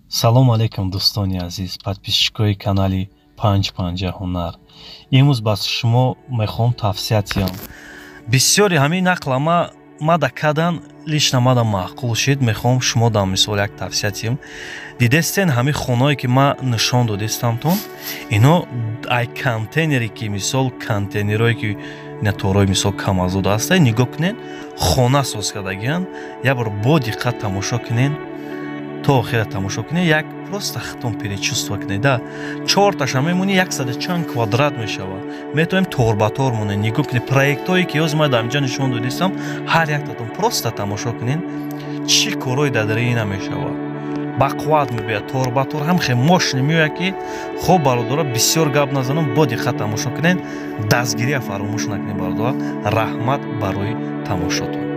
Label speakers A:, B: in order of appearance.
A: Салом алейкум, дӯстони азиз, подписчикои канали «Панҷ панҷа ҳунар». Имрӯз ба шумо мехоҳам тавсия диҳам. Бисёри ҳамин нақла мада кадан, лично мада маъқул шид. Мехоҳам шумо дам мисол як тавсия диҳам. Дидестен, ҳамин хонаое, ки ман нишон додистамтон, ино ай контейнере, ки мисол контейнерое, ки ина торои мисол камазода аста, нигоҳ кунен, хона соз кардагиян. Як бор бо диққат тамошо кунен, то охира тамошо кунед, як просто хитон перечувствовать кунед да. Чорташа мемонӣ, яксаду чанд квадрат мешавад. Метавонем торбатор монем. Нигоҳ кунед, проектҳое, ки ҳозир ман дар инҷа нишон додистам, ҳар яктатон просто тамошо кунед, чӣ корҳое дар дари ина мешавад. Ба қувват мебиёяд, торбатор ҳам хел мощный меояд, ки хоб. Бародаро, бисёр гап назанам, бо диққат тамошо кунед, дастгирия фаромӯш накунед. Бародаро, раҳмат барои тамошотон.